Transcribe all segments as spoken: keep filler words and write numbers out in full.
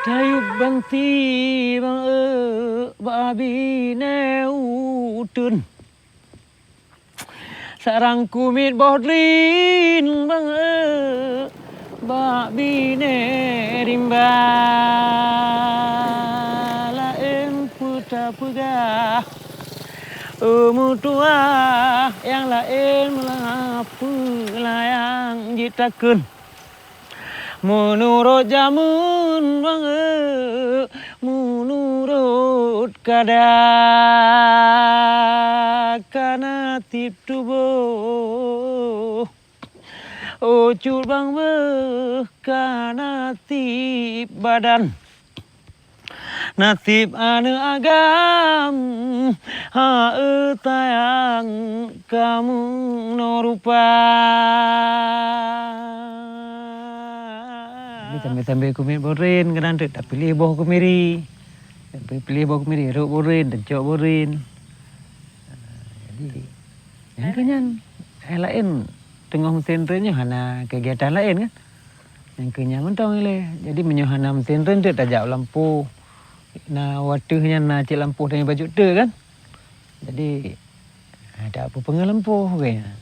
Tayub banti bang, eh, bak binéh uteuen. Sarang kumiet boh drin bang, eh, bak binéh rimba. Laén peue tapeugah, eh, meutuah, nyang laén meulapeue layang jitakheun. Meunurot jameun bang, eh, meunurot kada, kana tieb tuboh. Ucut bang beuh kana tieb badan. Naseb aneuk agam, ha-e sayang, ka meunoe rupa. Jadi sambil-sambil kumiet boh drin, kadang teuk tapiléh boh keumiri. Tapiléh boh keumiri, rhot boh drin, tacok boh drin. Jadi, nyang keu nyan, eh, laén teungoh meusén drin nyoe hana kegiatan laén kan. Nyang keu nyan mantong ilée. Jadi meunyoe hana meusén drin teuk tajak u lampôh. Na watèe nyan na cit lampôh tanyoe bacut teuk kan. Jadi, ada peue peungeulampôh keu nyan.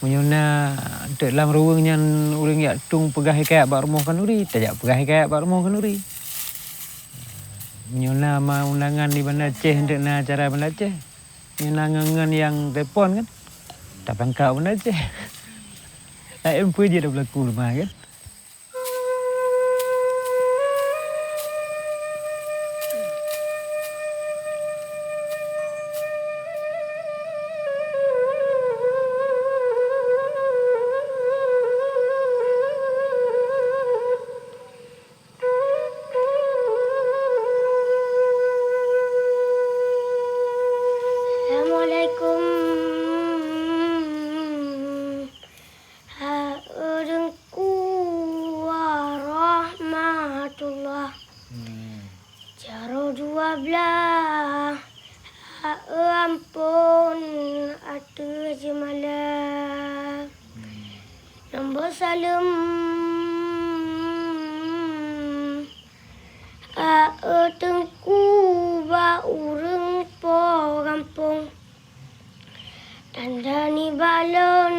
Meunyoe na teuk lam ruweueng nyan ureueng jak tueng peugah hikayat bak rumoh khanuri, tajak peugah hikayat bak rumoh khanuri. Meunyoe na ma undangan di Banda Aceh, enteuk na acara Banda Aceh, meunyoe na ngon-ngon nyang telepon kan, tapangkat Banda Aceh. Laén peue jeuet tapeulaku teuma kan. Assalamualaikum. Ha, Teungku warahmatullah. Hmm. Jaroe dua blaih, ha-e ampôn ateueh jeumala. Hmm. Lôn bôh saleuem, ha-e Teungku bak ureueng po gampông. Tanda nibak lôn,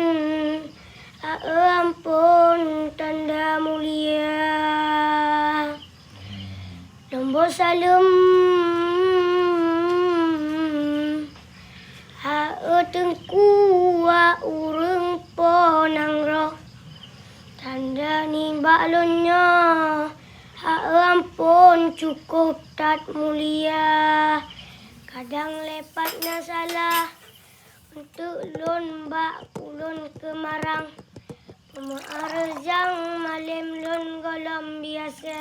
ha-e ampôn tanda mulia. Lôn bôh saleuem, ha-e Teungku bak ureueng po nanggroe. Tanda nibak lôn nyoe, ha-e ampôn cukôp that mulia. Kadang lé pat na salah, eunteuk lôn bak ulôn keumarang. Peumaaf reujang malém lôn gohlom biasa.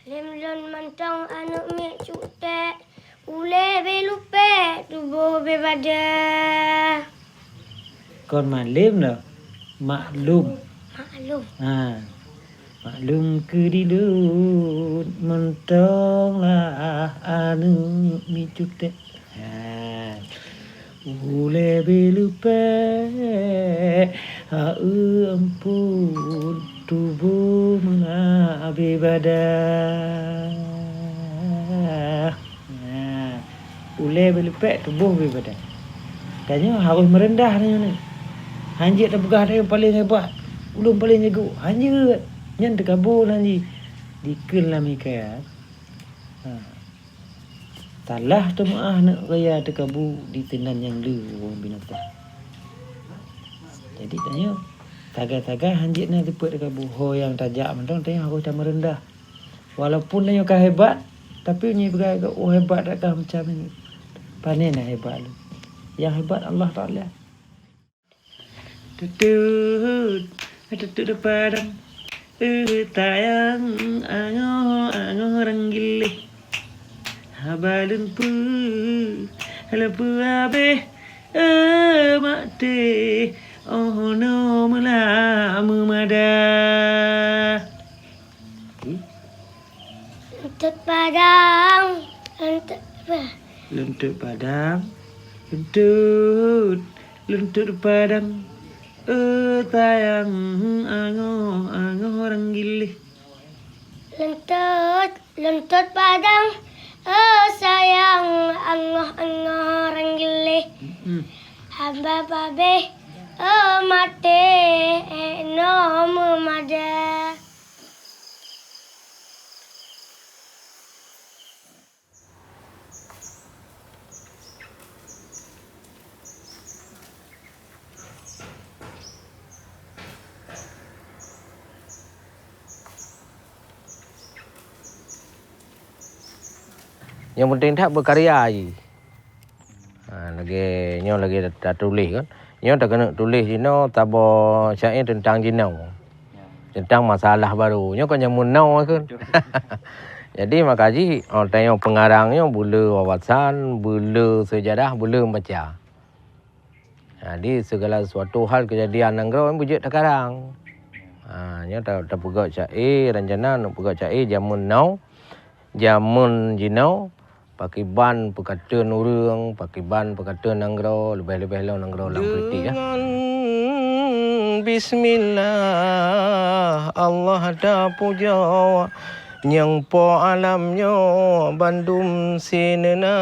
Malém lôn mantong aneuk miet cuték, ulée bé lupék tuboh bé bada. Kon malém lom, maklum. Maklum. Ha. Maklum keu di lôn mantong lah aneuk miet cuték. Ha. Ulée bé lupék, ha-e ampôn, tuboh meunan bé bada. Nah, ulée bé lupék, tuboh bé bada. Tanyoe harôh meureundah tanyoe nyoe. Hanjeuet tapeugah tanyoe paleng hebat, ulôn paleng jago. Hanjeuet. Nyan teukabô nan jih. Dikeue lam hikayat. Ha. Salah teumeu'ah aneuk raya teukabu di sinan nyang le ureueng binatang. Jadi tanyoe, sagai-sagai hanjeuet na teupeu teukabu, ho nyang tajak mantong tanyoe harôh tameureundah. Walaupun tanyoe ka hebat, tapi nyoe peugah keu, "Oh, hebat that kah macam nyoe." Pane na hebat lom. Nyang hebat Allah Taala. Tutut, tutut padang, eh, sayang, angoh, angoh rang giléh. Haba lôn peue, lôn peue habéh, eh, mak teh, oh no meulah meumada. Leuntôt padang, leuntôt apa? Leuntôt padang, leuntôt, leuntôt padang. Eh, sayang, angoh, angoh rang giléh. Leuntôt, leuntôt padang, oh sayang, angoh-angoh rang gleh. Haba babeh, oh maté, eh, no meumada. Nyang penting that beukarya jih. Ha, lagèe nyoe lagèe tatuléh kan. Nyoe takeuneuk tuléh jinoe saboh syair teuntang jinoe. Teuntang masalah barô. Nyoe kan nyang meunoe kan. Jadi maka jih, oh, tanyoe pengarang nyoe beu le wawasan, beu le sejarah, beu le baca. Jadi segala sesuatu hal kejadian nanggroe beujeuet takarang. Ha, nyoe ta-, tapeugöt syair, rencana neuk peugöt syair jameun now, jameun jinoe, pakiban peukateun ureueng, pakiban peukateun nanggroe, leubeh-leubeh lom nanggroe lam kritik, ya. Deungon bismillah Allah tapujoe, nyang po alam nyoe bandum sineuna.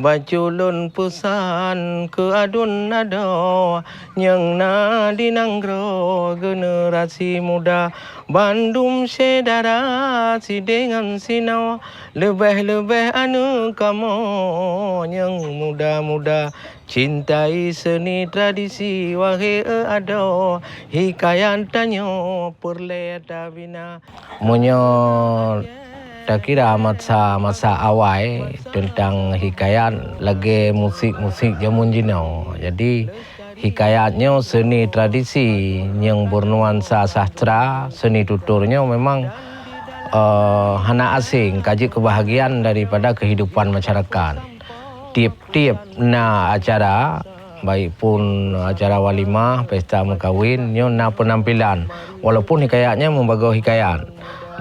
Bacut lôn peusan keu aduen adoe nyang na di nanggroe generasi muda, bandum syedara sideh ngon sinoe. Leubeh-leubeh aneuk kamoe nyang muda-muda, cintai seuni tradisi, wahé adoe, hikayat tanyoe peureulée tabina. Meunyoe takira masa-masa awai teuntang hikayat lagée musik-musik jameun jinoe. Jadi, hikayat nyoe seuni tradisi nyang bernuansa sastra, seuni tutur nyoe memang, eh, hana asing, ka jeuet keu bahagian daripada kehidupan masyarakat. Tiep-tiep na acara, baik pun acara walimah, pesta meukawen, nyoe na peunampilan. Walaupun hikayat nyoe meubagoe hikayat.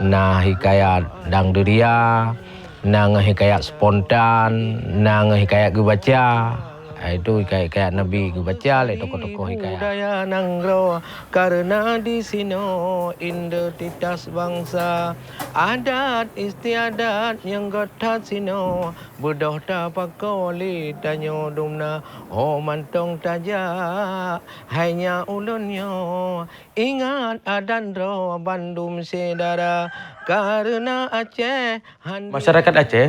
Na hikayat dangduria, na ngon hikayat spontan, na ngon hikayat geubaca. Ah, itu hikayat-hikayat Nabi geubaca lé tokoh-tokoh hikayat. Budaya nanggroe, karena di sinoe identitas bangsa, adat istiadat nyang göt that sinoe, beudôh tapakoe lé tanyoe dumna, ho mantong tajak, hai nyak ulôn nyoe. Ingat adat droe bandum syedara, karena Aceh han. Masyarakat Aceh,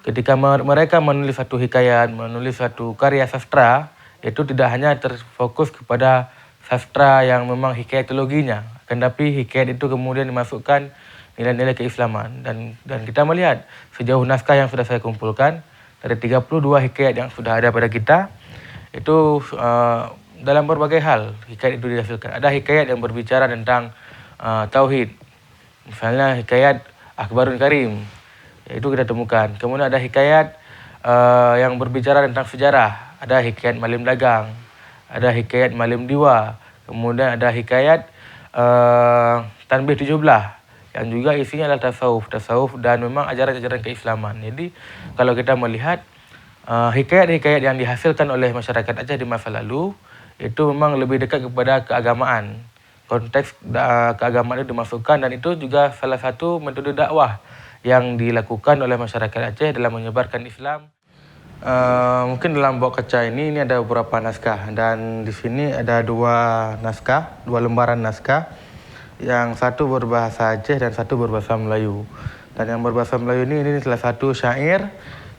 ketika me-, mereka menulis satu hikayat, menulis satu karya sastra, itu tidak hanya terfokus kepada sastra yang memang hikayat teologinya, akan tapi hikayat itu kemudian dimasukkan nilai-nilai keislaman. Dan, dan kita melihat sejauh naskah yang sudah saya kumpulkan, dari tiga puluh dua hikayat yang sudah ada pada kita, itu, eh, dalam berbagai hal hikayat itu dihasilkan. Ada hikayat yang berbicara tentang, eh, tauhid, misalnya hikayat Akhbarun Karim, itu kita temukan. Kemudian ada hikayat, eh, yang berbicara tentang sejarah, ada hikayat Malem Dagang, ada hikayat Malem Diwa, kemudian ada hikayat, eh, Tanbih Tujuh Belah, yang juga isinya adalah tasawuf, tasawuf dan memang ajaran-ajaran keislaman. Jadi, kalau kita melihat, eh, hikayat-hikayat yang dihasilkan oleh masyarakat Aceh di masa lalu, itu memang lebih dekat kepada keagamaan. Konteks da-, keagamaan itu dimasukkan dan itu juga salah satu metode dakwah yang dilakukan oleh masyarakat Aceh dalam menyebarkan Islam. Eh, mungkin dalam box kaca ini, ini ada beberapa naskah dan di sini ada dua naskah, dua lembaran naskah. Yang satu berbahasa Aceh dan satu berbahasa Melayu. Dan yang berbahasa Melayu ini, ini salah satu syair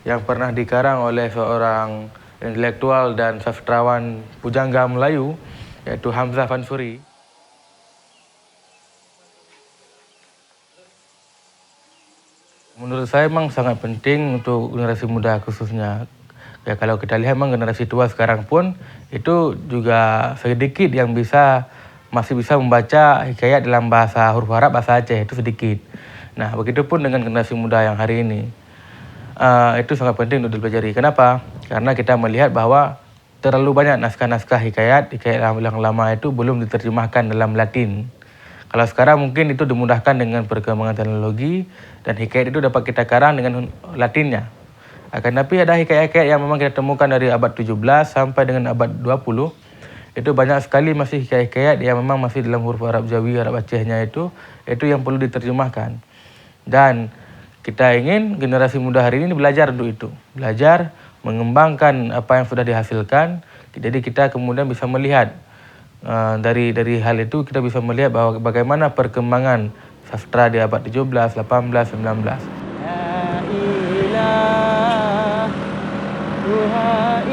yang pernah dikarang oleh seorang intelektual dan sastrawan pujangga Melayu, yaitu Hamzah Fansuri. Menurut saya memang sangat penting untuk generasi muda khususnya. Ya, kalau kita lihat memang generasi tua sekarang pun itu juga sedikit yang bisa, masih bisa membaca hikayat dalam bahasa huruf Arab, bahasa Aceh, itu sedikit. Nah, begitupun dengan generasi muda yang hari ini. Ah, itu sangat penting untuk dipelajari. Kenapa? Karena kita melihat bahwa terlalu banyak naskah-naskah hikayat, hikayat lam-, yang lama itu belum diterjemahkan dalam Latin. Kalau sekarang mungkin itu dimudahkan dengan perkembangan teknologi dan hikayat itu dapat kita karang dengan Latinnya. Akan tapi ada hikayat-hikayat yang memang kita temukan dari abad tujuh belas sampai dengan abad dua puluh. Itu banyak sekali masih hikayat-hikayat yang memang masih dalam huruf Arab Jawi, Arab Acehnya itu, Itu yang perlu diterjemahkan. Dan kita ingin generasi muda hari ini belajar untuk itu. Belajar mengembangkan apa yang sudah dihasilkan. Jadi kita kemudian bisa melihat, eh, dari, dari hal itu kita bisa melihat bahwa bagaimana perkembangan sastra di abad tujuh belas, delapan belas, sembilan belas. La ilaha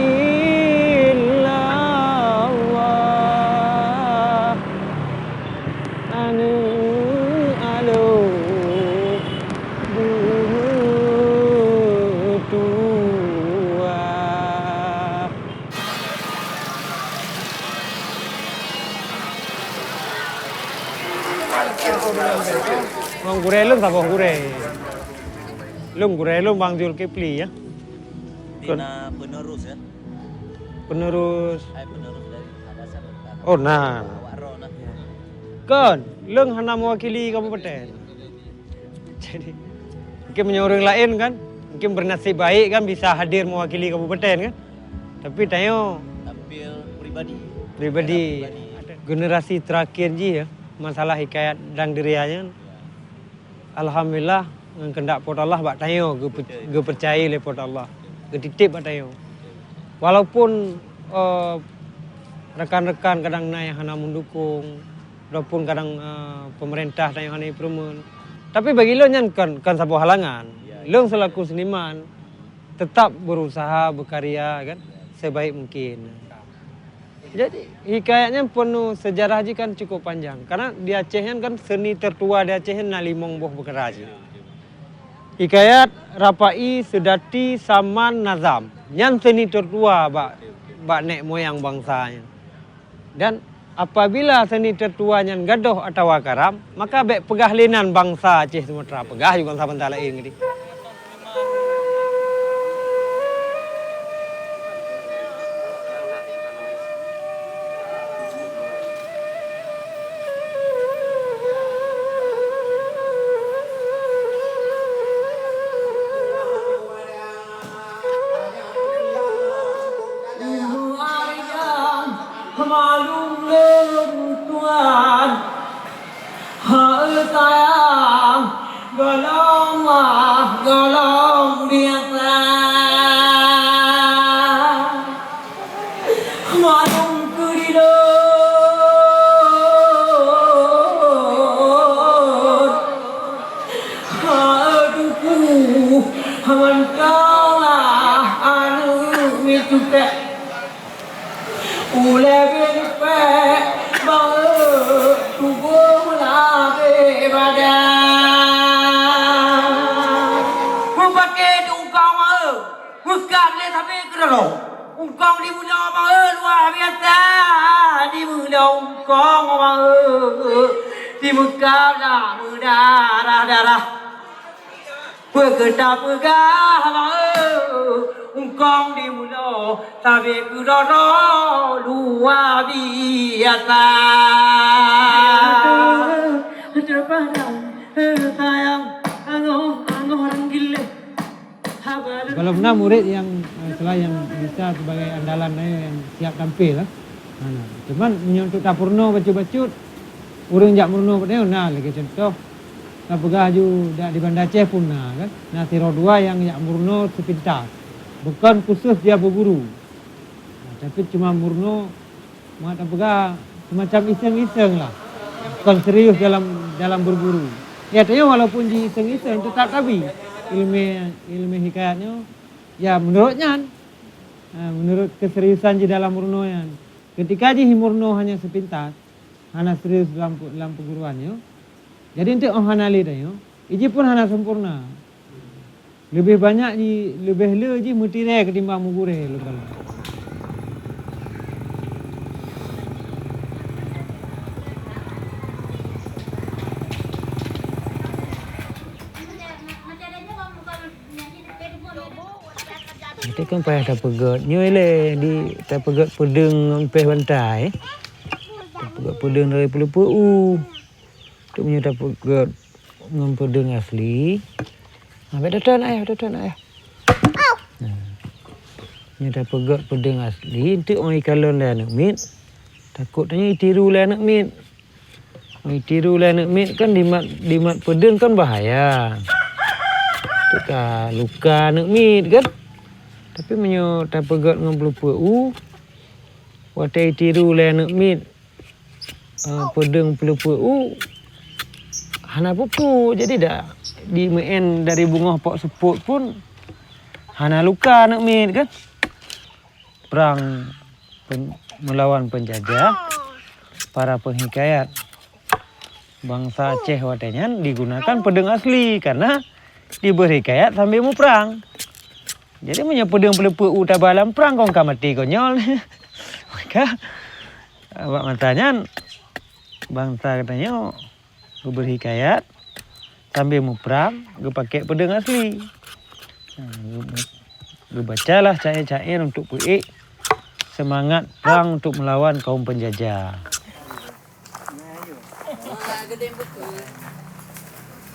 illallah. Aneuk aloe bumoe tuha. Ngon gurée lôn saboh gurée. Lôn gurée lôn Bang Zulkifli, ya. Kon. Tina penerus, ya? Penerus. Hai, penerus dari madrasah. Oh, nah. Awak roh, nah. Kon, lôn hana mewakili kabupaten. Jadi, mungkin meunyoe ureuëng laén kan, mungkin bernasib baik kan bisa hadir mewakili kabupaten kan. Tapi tanyoe tampil pribadi. Pribadi. Pribadi. Generasi terakhir jih ya, masalah hikayat Dang Deuria nyan. Ya. Alhamdulillah, ngon keundak Po teu Allah bak tanyoe geupe-, geupeucayai lé Po teu Allah, geutitép bak tanyoe. Walaupun, eh, rekan-rekan kadang na nyang hana meudukung, ataupun kadang, eh, pemerintah tanyoe hana jipeurumeuen. Tapi bagi lôn nyan kon, kon saboh halangan. Lôn selaku seniman, tetap berusaha berkarya kan, sebaik mungkin. Jadi, hikayat nyan penuh sejarah jih kan cukup panjang. Karena di Aceh nyan kan seni tertua di Aceh nyan na limong boh peukara jih. Hikayat Rafa'i, Seudati, Saman, Nazam. Nyan seni tertua bak, bak nek moyang bansa nyan. Dan apabila seni tertua nyan gadôh atawa karam, maka bék peugah lé nan bansa Aceh Sumatra, peugah ju bansa-bansa laén geuti. Malum lôn tuan, hai sayang, golom mah golom biasa. Malum keu di lôn, hai duku, mantong lah aneuk micutek. Ulée bée lipée, bang, tuboh meulabée badan. Meupaké di ungkong, bang, meukab lé sabe keudroe. Ungkong di mulo, bang, luar biasa. Di mulo ungkong, bang, di meukab lam meudarah-darah. Peue keu tapeugah, ungkong di mulo, sabe keudroe luwa biasa. Kalau na murid yang, eh, selain yang bisa sebagai andalan, eh, yang siap tampil, eh. Nah, nah. Cuman meunyoe untuk tapeurunoe bacut-bacut, ureuëng jak meurunoe bak nyoe na lagée contoh, tapeugah ju dak di Banda Aceh pun na kan. Na sidroe dua nyang jak meurunoe seupintas. Bukon khusus dia beuguru. Nah, tapi cuma meurunoe, mak tapeugah, semacam iseng-iseng lah. Kon serius dalam, dalam beuguru. Ya, tanyoe walaupun ji iseng-iseng tetap tabi ilmu, ilmu hikayat nyoe. Ya, menurut nyan, ha, menurut keseriusan ji dalam meurunoe nyan. Ketika jih meurunoe hanya seupintas, hana serius lam, lam peuguruan nyoe. Jadi, eunteuk óh hana lé tanyoe, iji pun hana sempurna. Leubeh banyak ji, leubeh le jih meutirée ketimbang meugurée lom kalon. Itu kan payah tapeugét. Nyoe lé di tapeugét peudeueng ngon péh bantai. Tapeugét peudeueng dari peuleupeue u. Tu meunyoe tapeugét ngon peudeueng asli. Ha, bék teutén ayah, teutén ayah. Nah. Nyoe tapeugét peudeueng asli, eunteuk oi kalon lé aneuk miet. Takot tanyoe itiru lé aneuk miet. Meutiru lé aneuk miet kan dimat, dimat peudeueng kan bahaya. Teuka luka aneuk miet kan. Tapi meunyoe tapeugét ngon peuleupeue u, watée itiru lé aneuk miet, eh, peudeueng peuleupeue u, hana peue-peue. Jadi dak dimeu'en dari beungoh pok seupôt pun hana luka aneuk miet kan. Prang pen-, meulawan peunjajah, para peuhikayat bansa Aceh watée nyan digunakan peudeueng asli karna dibeurhikayat sambil muprang. Jadi meunyoe peudeueng peuleupeue u taba lam prang kong ka maté konyol. Maka bak masa nyan bansa geutanyoe geubeurhikayat sambil muprang geupakée peudeueng asli. Nah, geu-, geubacalah syair-syair untuk peuék seumangat prang untuk meulawan kaum peunjajah.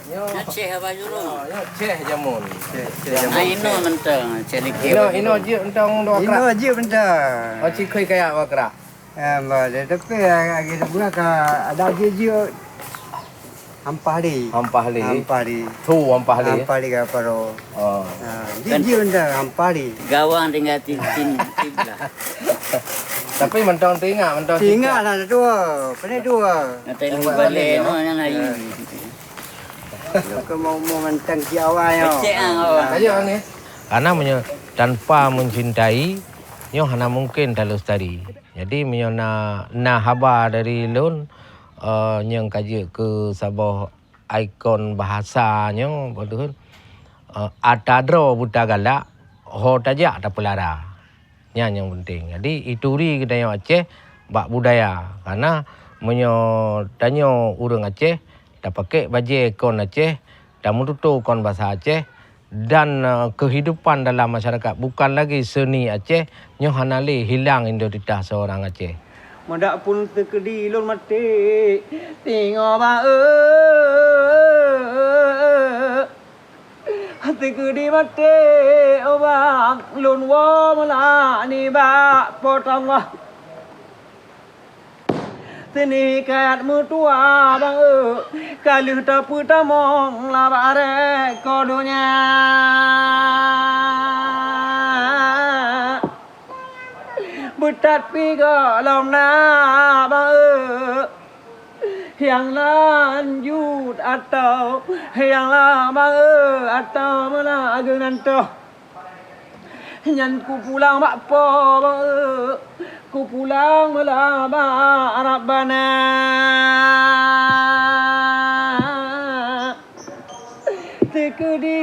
Nyoe Ceh Abah Jurong. Nyoe Ceh Jamun. Ceh, Ceh Jamun. Ah, inoe mantong, Ceh Likih. Inoe, inoe jeuet mantong dua krak. Inoe jeuet mantong. Oh, cikhui kaya dua krak. Eh, bah, dia tapi lagi sebelah ka ada jeuet-jeuet. Hampah lé. Hampah lé. Hampah lé. Thu hampah lé. Hampah lé ka paro. Oh. Ha, jeuet-jeuet mantong hampah lé. Gawang tinggal tin, tin, tin lah. Tapi mantong teuingat, mantong teuingat lah dua. Kena dua. Nanti lu balik no yang lain. Kau mau mau mantong di awal ya. Becek ah awal. Ayo ni. Karena menye-, tanpa mencintai, nyoh hana mungkin talestari. Jadi meunyoe na, na haba dari lôn, eh, nyang ka jeuet keu saboh ikon bahasa nyoe, beutôi, eh, ata droe buta galak, ho tajak tapeulara. Nyan nyang penting. Jadi, ituri geutanyoe Aceh bak budaya. Karena meunyoe tanyoe ureuëng Aceh, tapakék bajée kon Aceh, tameututoe kon basa Aceh, dan, eh, kehidupan dalam masyarakat bukan lagi seni Aceh, nyoe hana lé hilang identitas seorang Aceh. Meudakpun teukeudi lôn maté, singoh ba-, teukeudi maté, oh bang, lôn woe meulah nibak Po teuh Allah. Seunikayat meutuah bang eu, ka lheueh tapeutamong lam aré ko donya. Beutat pi gohlom na bang eu, nyang lanjut atau nyang lam bang eu, atau meunan geuh nan toh. Nyan kupulang bak Po bang eu, kupulang meulah bak Rabbana. Teukeudi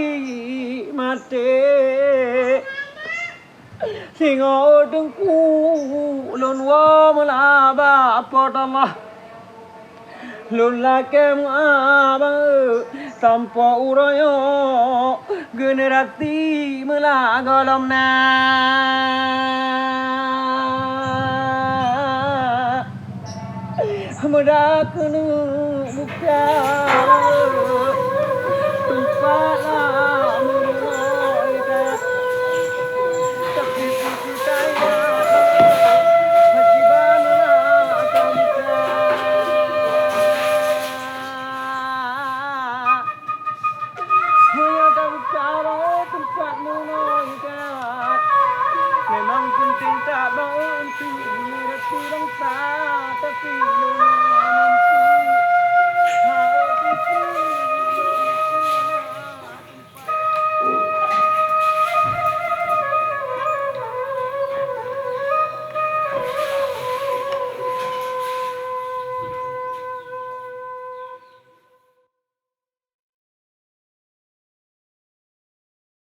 maté, singoh teungku lôn woe meulah bak Po teuh Allah. Lôn lakée meuabang sampoe uroe nyoe generasi meulah gohlom na. Meuda keuneuk buka teumpat